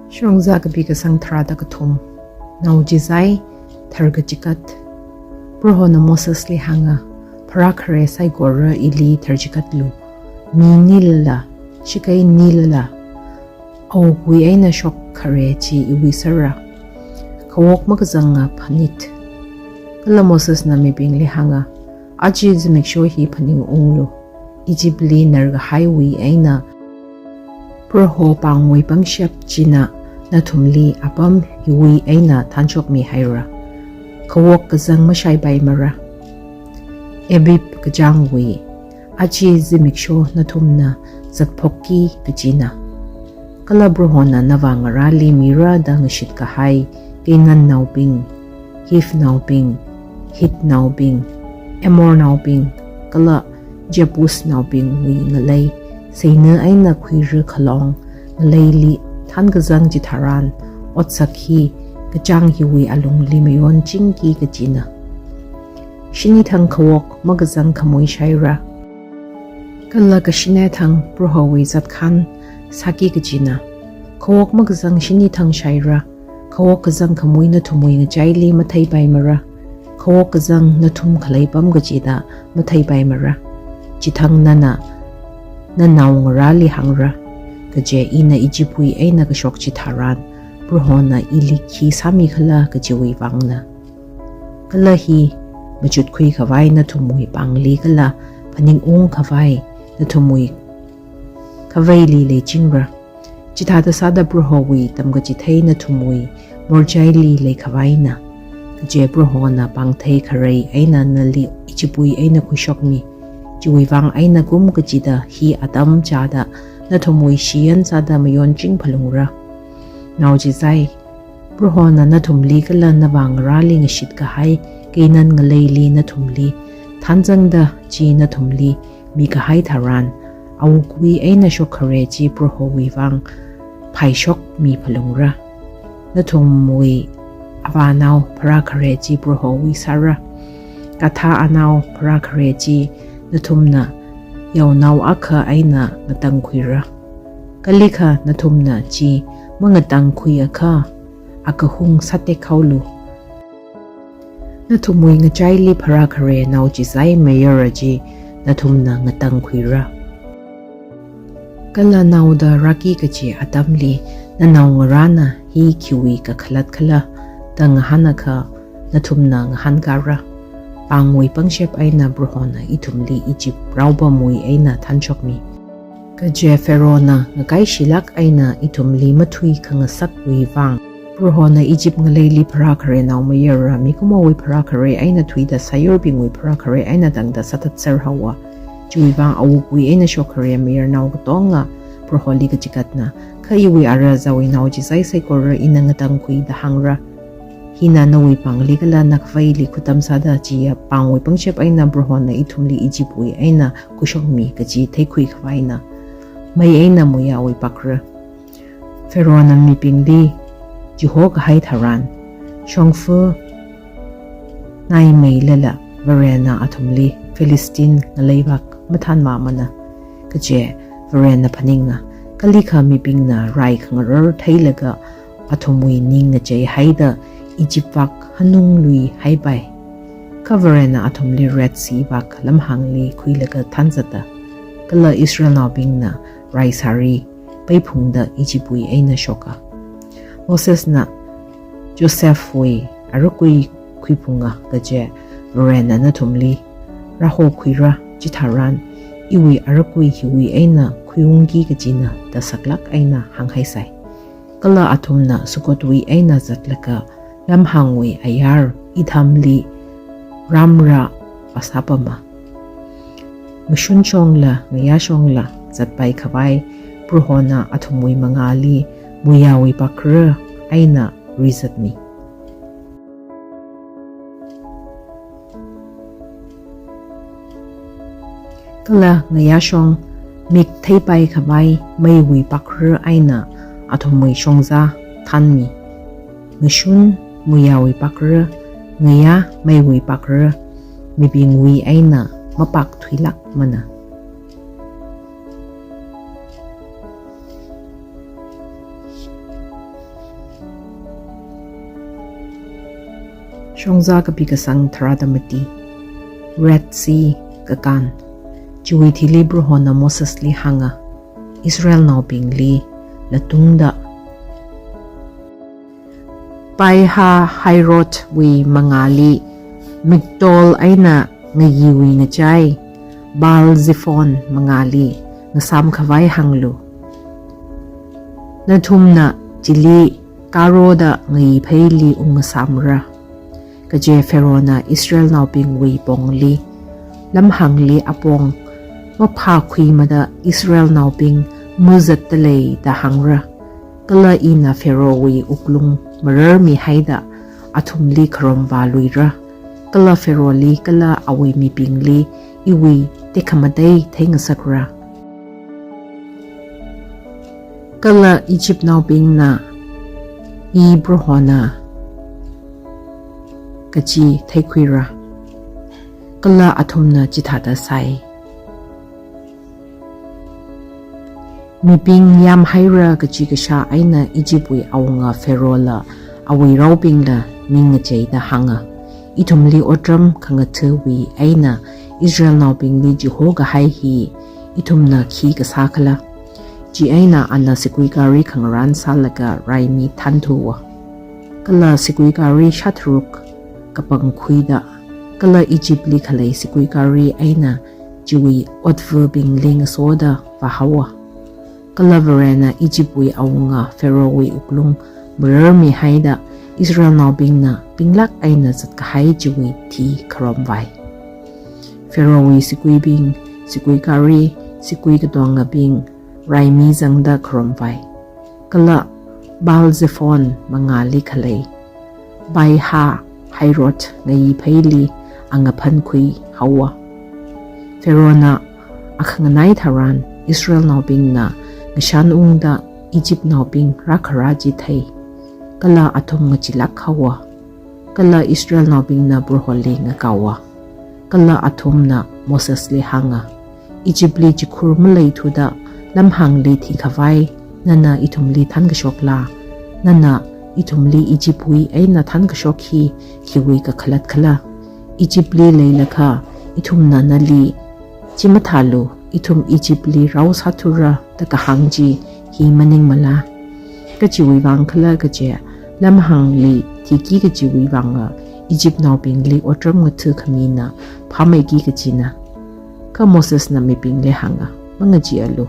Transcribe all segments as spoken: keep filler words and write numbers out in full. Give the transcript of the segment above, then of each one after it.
Shongzā kapi kasang tharāda kathum. Nao chizai tharkachikat. Prohona Mosesli hānga, pharākhare saikora ili tharchikatlu. Mi nilala, shakei nilala, awukwui eina shokkhare chi iwui sāra. Khawok makazanga phanit. Kala Mosesna mibingli hānga, aja zimiksho hi phaningunglu. Egyptli narkahaiwui eina Proho pāngwui pangshap china nathumli apam hiwui eina thanshokmihaira. Khawok kazang mashaipaimara. Abib kachāngwui, aja zimiksho nathumna zatphokki kachina. Kala Prohona navā ngarāli mira da ngashitkahai Canaannaobing, Hivnaobing, Hitnaobing, Amornaobing, kala Jebusnaobingwui ngalei, seina eina khuira khalong ngaleili thankazang chitharan, otsak hi kachāng hiwui alungli mayonchingki kachina. Shinithang khawok makazang khamui shaira. Kala kashinethang Prohowui zatkhan sāki kachina. Khawok makazang shinithang shaira. Khawok kazang khamui nathumwui ngachaili matheipaimara. Khawok kazang nathum khaleipam kachida matheipaimara. Chithang nana nanao ngarāli hāngra. Kaje ina Egyptwui eina kashok chitharan, Prohona ili khi sāmikhala kajiwui vangna. Kala hi machutkhui khavai nathumwui pāngli kala phaningung khavai nathumwui khaveili leichingra. Chithāda sāda Prohowui tamkachithei nathumwui morchaili leikhavaina. Kaje Prohona pāngthei kharei eina nali Egyptwui eina khuishokmi. Chiwui vang eina kum kachida hi atam chāda nathumwui shiyan sāda mayonching phalungra. Nao chizai, Prohona nathumli kala navā ngarāli ngashitkahai Canaan ngaleili nathumli thanzangda chi nathumli mikahai tharan, awukwui eina shokkhare chi Prohowui vang phaishokmi phalungra. Nathumwui avānao pharākhare chi Prohowui sāra. Kathā anao pharākhare chi nathumna yaonao akha eina ngatangkhuira. Kalikha nathumna chi mangatangkhuiakha, akahung sātekhaolu. Nathumwui ngachaili pharākhare nao chizai mayara chi nathumna ngatangkhuira. Kala naoda rāki kachi atamli nanao ngarāna hi khiwui kakhalat khala da ngahānakha, nathumna ngahānkara. Pāngwui pangshap eina Prohona ithumli Egypt raopamwui eina thanshokmi. Kaje Pharaohna ngakaishilāk eina ithumli mathui khangasakwui vang, Prohona Egypt ngaleili pharākhare nao mayara, mikumowui pharākhare eina thuida sāyurbingwui pharākhare eina tangda sāthatser haowa. Chiwui vang awukwui eina shokkhare mayarnao katonga Proholi kachikatna. Kha iwui ara zawui nao chizai saikora ina ngatangkhui da hāngra. Hina nawui pāngli kala nakhaveili khutam sāda chiya pāngwui pangshap eina Prohona ithumli Egyptwui eina khuishokmi kaji theikhui khavaina. Mei eina muiyawui pakra. Pharaohna mibingli chihokahai tharan, shongfa naimeilala Varena athumli Philistine ngaleivak mathānmamana. Kaje Varena phaninga, kalikha mibingna rai khangarar theilaga athumwui ning ngacheihaida Egypt vak hanunglui haipai. Kha Varena athumli Red Sea vak lamhāngli khuilaga thanzata. Kala Israelnaobingna rai sāri peiphungda Egyptwui eina shoka. Mosesna Josephwui arakui khuiphunga kaje Varena nathumli rāhokhuira chitharan, iwui arakui hiwui eina khuiungki kachina da saklāk eina hānghaisai. Kala athumna Sukkotwui eina zatlaga lamhāngwui ayar Ethamli ramra vāsāpama. Ngashun shongla, ngayā shongla zatpai khavai Prohona athumwui mangāli muiyawui pakra eina rizatmi. Kala ngayā shong mik theipai khavai meiwui pakra eina athumwui shongzā thanmi. Ngashun muiyawui pakra, ngayā meiwui pakra, mibingwui eina mapakthuilākmana. Shongza kapi kasang tharāda mati. Red Sea kakān. Chiwui thili Prohona Mosesli hānga, Israelnaobingli latungda, Pi-hahirothwui mangāli Migdol eina ngayiwui ngachai Baal-zephon mangāli ngasām khavai hānglu. Nathumna chili kāroda ngayi pheili ungngasāmra. Kaje Pharaohna Israelnaobingwui pongli, lamhāngli apong maphākhuimada Israelnaobing mazatda lei da hāngra. Kala ina Pharaohwui wuklung mararmihaida athumli kharomvāluira. Kala Pharaohli kala awui mibingli iwui tekhamatei theingasakra. Kala Egyptnaobingna I Prohona kachi theikhuira. Kala athumna chithāda sāi. Mibing yāmhaira kachi kashā eina Egyptwui awunga Pharaohla awui raobingla ning ngacheida hānga, Ithumli otram khangathāwui eina Israelnaobingli chihokahai hi ithumna khi kasā khala? Chieina ana siguigari khangarān sālaga raimi thānthuwa. Kala siguigari shātharuk kapangkhuida, kala Egyptli khalei siguigari eina chiwui otvabingli ngasoda vāhaowa. Kala Varena Egyptwui awunga Pharaohwui wuklung mararmihaida Israelnaobingna pinglāk eina zatkahai chiwui thi kharomvai. Pharaohwui siguibing, siguigari, siguikatongabing raimi zangda kharomvai. Kala Baal-zephon mangāli khalei Pi-hahiroth ngayi pheili angaphankhui haowa. Pharaohna akhanganai tharan Israelnaobingna ngashan ungda Egyptnaobing rākharā chi thei. Kala athum ngachilāk haowa. Kala Israelnaobingna Proholi ngakaowa. Kala athumna Mosesli hānga, Egyptli chikhur maleithuda lamhāngli thikhavai nana ithumli thānkashokla? Nana ithumli Egyptwui eina thānkashok hi khiwui kakhalat khala? Egyptli leilakha ithumna nali, Chi mathālu, ithum Egyptli rao sāthura da kahāng chi hi maningmala? Kachiwui vang khala kaje, lamhāngli thiki kachiwui vanga Egyptnaobingli otram ngathā khamina phāmeiki kachina. Kha Mosesna mibingli hānga, Mangacheealu,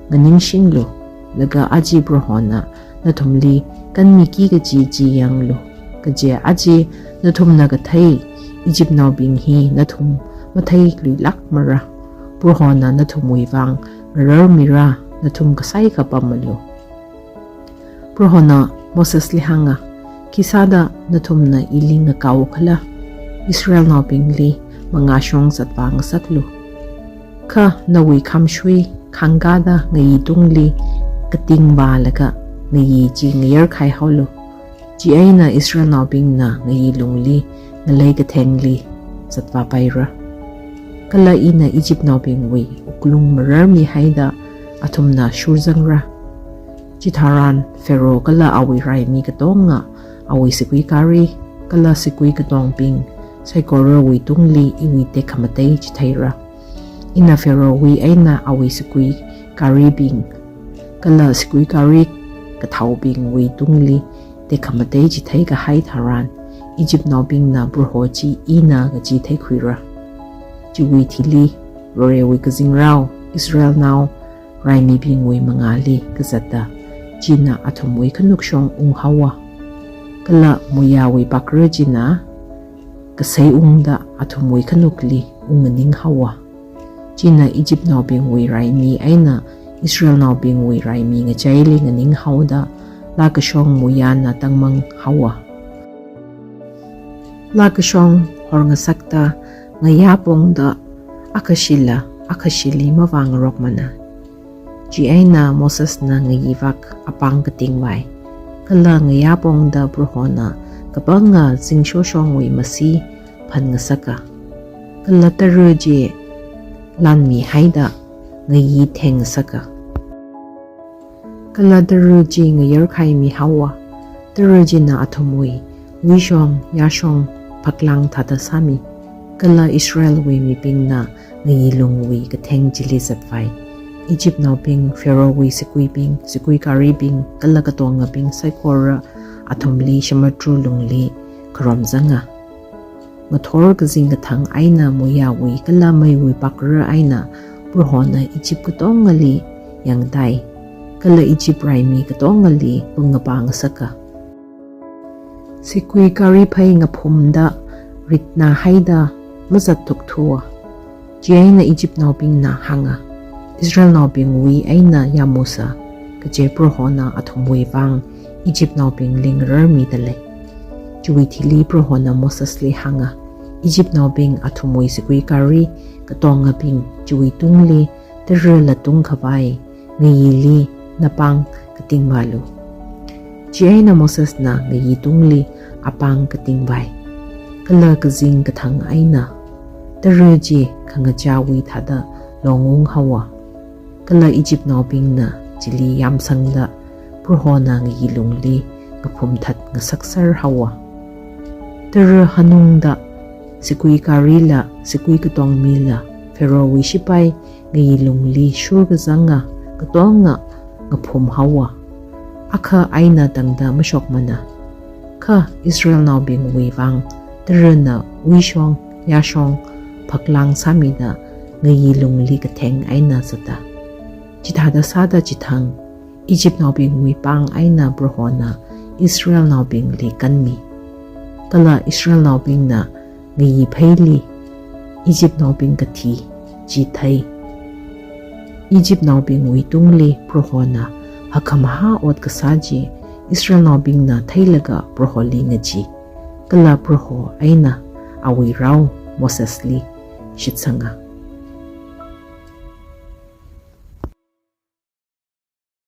nganingshinglu, laga aja Prohona nathumli kanmiki kaji chi yanglu. Kaje aja nathumna kathei Egyptnaobing hi nathum matheiluilākmara. Prohona nathumwui vang ngararmira, nathum kasai kapammalu. Prohona Mosesli hānga, Khisāda nathumna ili ngakao khala? Israelnaobingli mangāshong zatvā ngasaklu. Kha nawui khamshui khangkāda ngayi tungli katingvālaga ngayi chi ngayarkhai haolu. Chieina Israelnaobingna ngayi lungli ngalei kathengli zatvāpaira. Kala ina Egyptnaobingwui wuklung mararmihaida athumna shurzangra. Chitharan Pharaoh kala awui raimi katonga, awui siguigari kala siguikatongbing saikorawui tungli iwui tekhamatei chitheira. Ina Pharaohwui eina awui siguigaribing kala siguigari kathaobingwui tungli tekhamatei chitheikahai tharan, Egyptnaobingna Proho chi ina kaji theikhuira. Chiwui thili Varewui kazingrao Israelnao raimibingwui mangāli kazata, china athumwui khanukshong unghaowa. Kala muiyāwui pakra china kasei ungda athumwui khanukli ungnganing haowa. China Egyptnaobingwui raimi eina Israelnaobingwui raimi ngachaili nganinghaoda, laa kashong muiyāna tangmang haowa. Laa kashong horngasakta ngayā pongda akhashila akhashili mavāngarokmana. Chieina Mosesna ngayi vak apāng katingvai. Kala ngayā pongda Prohona kapanga zingshoshongwui masi phan ngasaka. Kala tara chi lanmihaida ngayi theng ngasaka. Kala tara chi ngayarkhaimi haowa. Tara china athumwui Wuishong, yāshong, phaklang thāda sāmi, kala Israelwui mibingna ngayi lungwui katheng chili zatvai. Egyptnaobing Pharaohwui siguibing, siguikaribing, kala katongabing saikora athumli samudra lungli kharomzanga. Ngathor kazing kathang eina muiyāwui kala meiwui pakra eina Prohona Egypt katongali yangtai, kala Egypt raimi katongali pungapa ngasaka. Siguikari phei ngaphumda ritna haida mazat thukthuwa. Chieina Egyptnaobingna hānga, Israelnaobingwui eina yāmusa, kaje Prohona athumwui vang Egyptnaobingli ngararmidalei. Chiwui thili Prohona Mosesli hānga, Egyptnaobing athumwui siguikari katongabing chiwui tungli tara latung khavai ngayili napāng katingvālu. Chieina Mosesna ngayi tungli apāng katingvai. Kala kazing kathang eina tara chi khangachāwui thāda longung haowa. Kala Egyptnaobingna chili yāmsangda Prohona ngayi lungli ngaphumthat ngasakser haowa. Tara hanungda siguikarila, sigui katongmila, Pharaohwui shipai ngayi lungli shurkazanga katonga ngaphum haowa. Akha eina tangda mashokmana. Kha Israelnaobingwui vang tarana wuishong, yāshong, phaklang sāmida ngayi lungli katheng eina zata. Chithāda sāda chithang, Egyptnaobingwui pāng eina Prohona Israelnaobingli kanmi. Kala Israelnaobingna ngayi pheili Egyptnaobing kathi chi thei. Egyptnaobingwui tungli Prohona hakkhamahā ot kasā chi Israelnaobingna theilaga Proholi ngachee. Kala Proho eina awui rao Mosesli shitsanga.